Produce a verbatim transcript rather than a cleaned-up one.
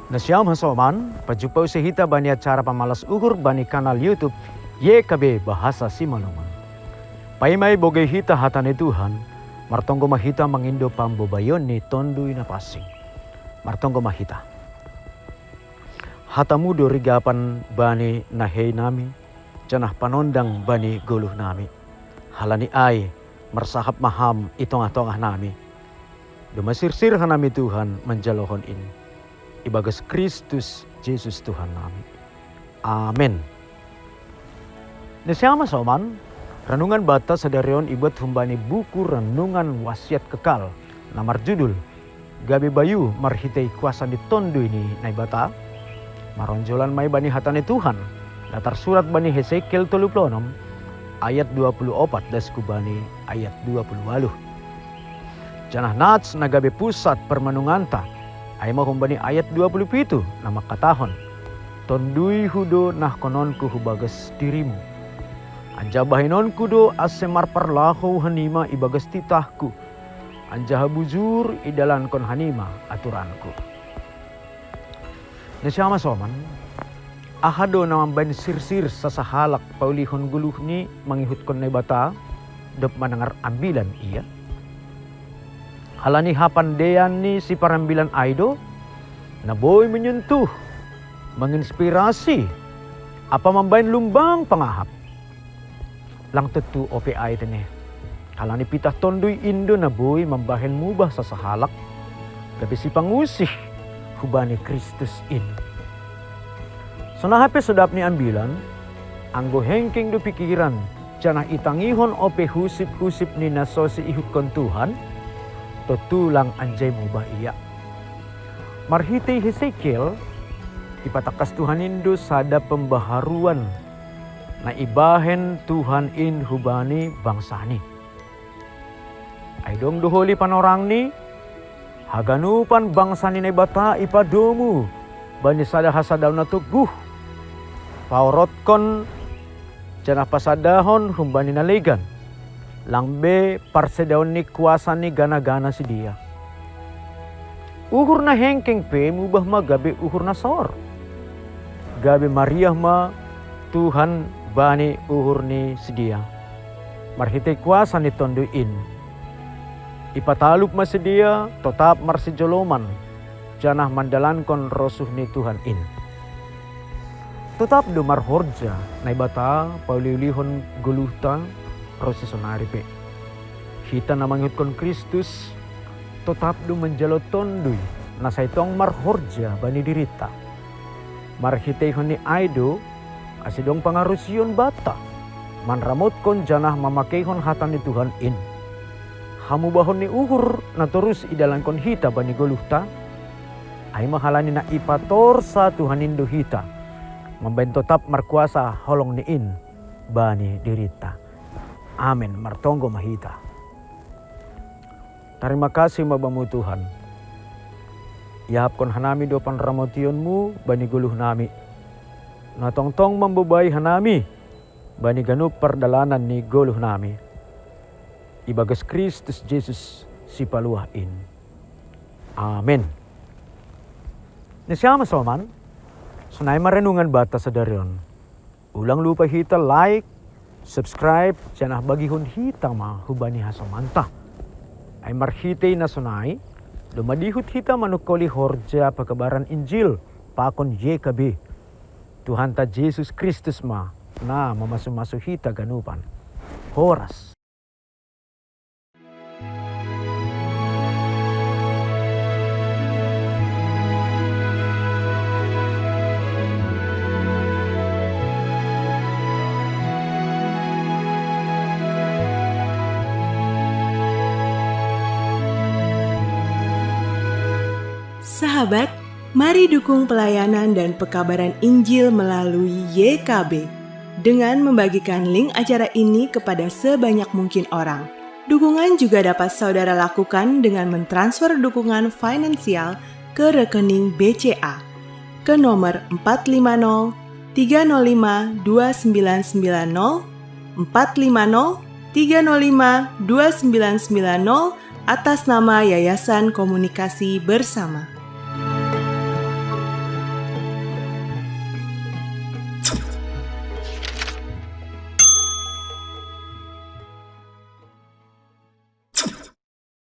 Na shalom hasoman, pajumpa use hita bani acara pamalas uhur bani kanal YouTube Y K B Bahasa Simalungun. Paima ibogei hita hata ni Tuhan, martonggo ma hita mangindo pambobaion ni Tonduy Napansing. Martonggo ma hita. Hatamu do rigapan bani nahei nami, janah panondang bani goluh nami. Halani ai, marsahap ma Ham i tongah-tongah nami. Domma sirsir hanami Tuhan manjalohon in. Ibagas Kristus Jesus Tuhan nami. Amen. Na shalom hasoman, renungan banta sadari on ibuat humbani buku Renungan Wasiat Kekal, na marjudul Gabe Bayu Marhitei Kuasa ni Tonduy ni Naibata. Maronjolan ma i bani hata ni Tuhan, na tarsurat bani Hesekiel tolu puluh onom, ayat dua puluh opat das hubani ayat dua puluh waluh. Janah nats na gabe pusat parmenunganta, ai ma humbani ayat dua puluh pitu na mangkatahon, "Tonduyhu do nahkononku hubagas dirimu. Anjaha bahenonku do ase marparlahou hanima ibagas titahku, anjaha bujur idalankon hanima aturanku." Na shalom hasoman, aha do na mambahen sirsir sasahalak paulihon goluhni mangihutkon Naibata, dob mandengar ambilan ia? Halani hapan dean ni siparambilan ai do, na boi menyentuh, menginspirasi, ampa mambahen lumbang pangahap. Lang tontu ope ai tene. Halani pitah Tonduy in do na boi mambahen mubah sasahalak, gabe sipangunsih hubani Kristus in. Sonai pe so dapni ambilan, anggo hengkeng do pikiran, janah itangihon ope husip-husip ni na so siihutkon Tuhan, tontu lang anjai mubah ia. Marhitei Hesekiel, ipatangkas Tuhan in do sada pembaharuan na ibahen Tuhan in hubani bangsani. Ai dong do holi panorangni, haganupan bangsa ni Naibata ipadomu bani sada hasadaon na toguh, paorotkon janah pasadahon humbani na legan, lang be parsedaon ni kuasa ni gana-gana sidea. Uhur na hengkeng pe mubah ma gabe uhur na sor. Gabe mariah ma Tuhan bani uhur ni sidea. Marhitei kuasa ni Tonduy in, ipatalup ma sidea totap marsijoloman, janah mandalankon rosuh ni Tuhan in. Totap do marhorja Naibata pauliulihon goluhta ronsi sonari pe. Hita na mangihutkon Kristus, totap do manjalo Tonduy na sai tong marhorja bani dirinta. Marhiteihon ni ai do, ase dong pangarusion banta manramotkon janah mamakeihon hata ni Tuhan in. Hamubahon ni uhur na torus idalankon hita bani goluhta, ai ma halani na ipatorsa Tuhan in do hita, mambahen totap markuasa holong ni in bani dirinta. Amen. Martonggo ma hita. Tarima kasih ma Bamu Tuhan. Iahapkon hanami do panramotionMu bani goluh nami, na tongtong mambobai hanami bani ganup pardalanan ni goluh nami. Ibagas Kristus Jesus Sipaluah in. Amen. Na shalom hasoman, sonai ma renungan banta sadari on. Ulang lupa hita like, subscribe, janah bagihon hita ma hubani hasomanta. Ai marhitei na sonai, domma dihut hita manungkoli horja pakabaran Injil pakon Y K B. Tuhanta Jesus Kristus ma na mamasu-masu hita ganupan. Horas. Sahabat, mari dukung pelayanan dan pekabaran Injil melalui Y K B dengan membagikan link acara ini kepada sebanyak mungkin orang. Dukungan juga dapat saudara lakukan dengan mentransfer dukungan finansial ke rekening B C A ke nomor empat lima nol tiga nol lima dua sembilan sembilan nol, empat lima nol tiga nol lima dua sembilan sembilan nol, atas nama Yayasan Komunikasi Bersama.